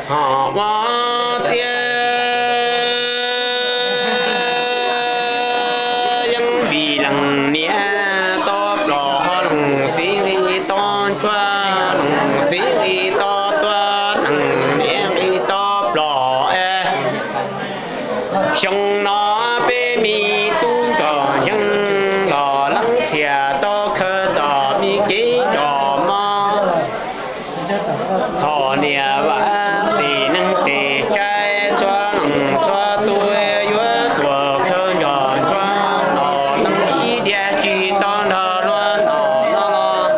Ho ua txiaj yeeb vim leej niam tau plos, ho leej txiv nqis tau ntsuag, leej txiv nqis tau tuag, leej niam nqis tau plos es. Xyoo no peb me tub nrog yeeb los leej txhiaj tau khaws txom me kev nrog mog. Thaum niam Vam tis neeg tes tsaib txhua leej txhua tus yuav tuaj khaws nrog ntsuag los leej ib diav tsis tau nrog luag noj no los.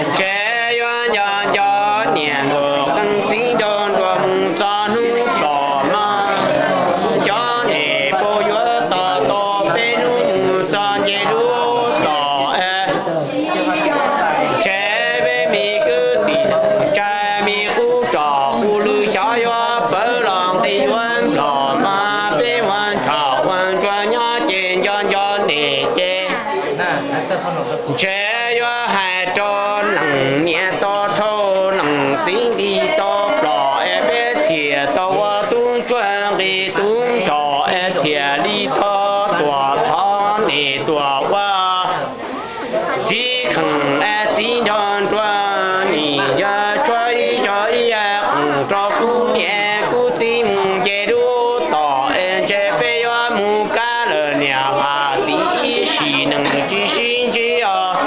Ntshe yuav nco nco niam nkaus qee txiv nraug nruas mus txog hnub pom mog. Cov niam pog yuav tos tau peb hnub mus txog nce lub zos es. Ntshe peb me kwv tij tsaib me qub tsom qub lwj xyov yuav pawv los nqi yuav nplog mas peb ua ntshaum ua ntsuag nyob ces nco nco niam ces. Ntshe yuav hais rau leej niam tau dhau, leej txiv nqis tau plos es peb txhiaj tau ua tub ntsuag nqis tub nrog es txhiaj li tau tuam thov niam tuam ua txiv kheej es txiv nrog nruas. Nim yog tshuav ib zaug ib yam qeej rau kuv niam kuv txiv mus nce lub tom es ntshe peb yuav mus kab lawm niam has txiv ib sim neej tsis sib ntsib os.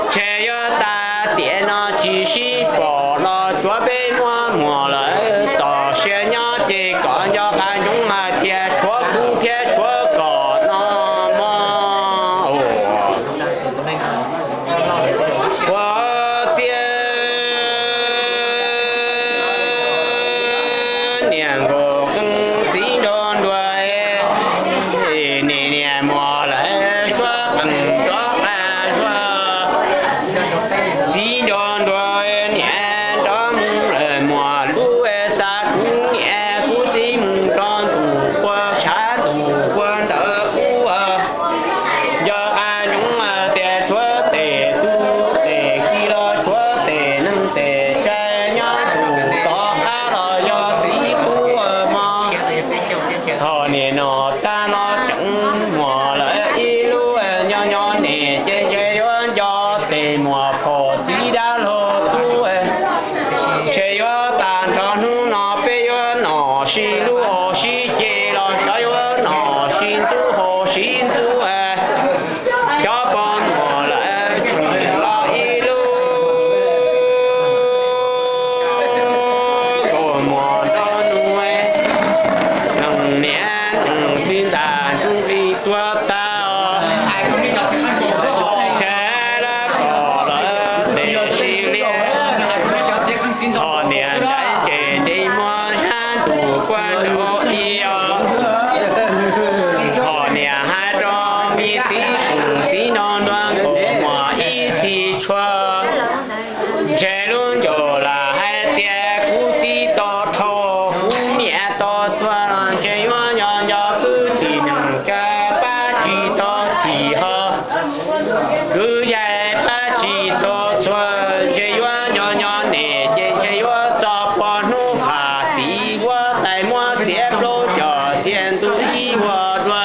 Ntshe yuav tag tiam no tsis sib pom los tsuav peb muab muag lawm txoj sia nyob ces kom nco qab ntsoov mas tias tshuav kuv thiab tshuav koj no mog. Ua txiaj niam nkaus qee txiv nraug nruas, niam niam muag lawm suab qeej rov qab suab. Txiv nraug nruas niam nrov mus lawm muag lub xa kuv niam kuv txiv mus rau ntuj puag tshav ntuj puag ntawd ub. Nco qab ntsoov tias tshuav tes tub tes kiv los tshuav tes neeg tes tsaib nyob ntuj tom qab los yog txiv tub mog. Thaum niam no tag no tseem muaj lawm ib lub nyob nyob niam ces ntshe yuav nco tes muag phom txiv dab laug tub. Ntshe yuav tag nrho hnub no peb yuav nom sib hlub sib ce los xyov yuav nom sib ntxub haus sib ntxub. Cov poj muag lawm tseem los ib lub kaus muag nrog nws, neeg niam neeg txiv ntaj ntsug nqi tuag tag. Ntshe lawv kom lawv tes sib liab, thaum niam ncaim ces nti muag sab ntuj puag nraud ib os. Thaum niam hais rau me txiv, txiv no nruas kaus muag ib txhis tshua. Ntshe lub ncaus lam hais tias kuv txiv tau dhau, kuv niam tau tuag los ntshe yuav nco nco kwv tij neej tsa pab tsis tau txhim ho. Kwv yawg pab tsis tau txhua, ntshe yuav nco nco niam ces ntshe yuav txog puag hnub has tiv huab tais muab txiav plaub cog tiaj ntuj ib ua dua.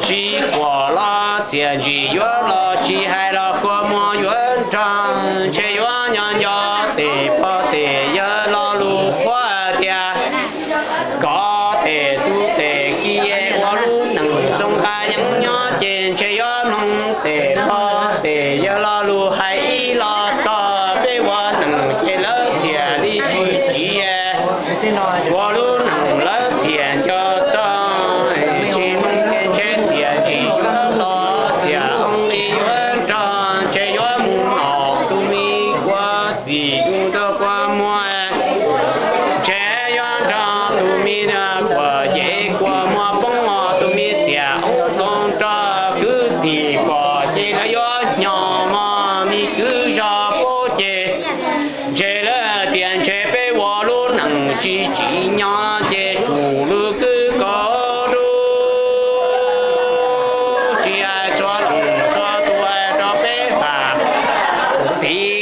Tsis quam los txiaj ntsim yuav los tsis hais los kua muag yuav nrog, ntshe yuav nco nco tes pog tes yawg lo lus qhuab tias koj tes tub tes kiv ua lub neej txoos nqa yeeb nyob ces ntshe yuav mloog tes pog tes yawg lo lus hais ib los tog peb ua neej ces lawv txiaj li tsis tsiv. Ua lub neej lawv txiaj nco txog, tsis mloog ces ntshe txiaj ntsim yuav los txiaj oo li yuav nrog, ntshe yuav mus nom tus me kua txij tus rau kua muag. Ntshe yuav nrog tus me kua ces kua muag poob os, tus me txiaj oo tau nrog kwv tij pom ces lawv yuav nyo mog, me kwv zog paub ces ntshe lawv tias ntshe peb ua lub neej tsis tsim nyog ces tsum lub kwv kaus dub. Tsis hais txhua leej txhua tus rau peb fam txiv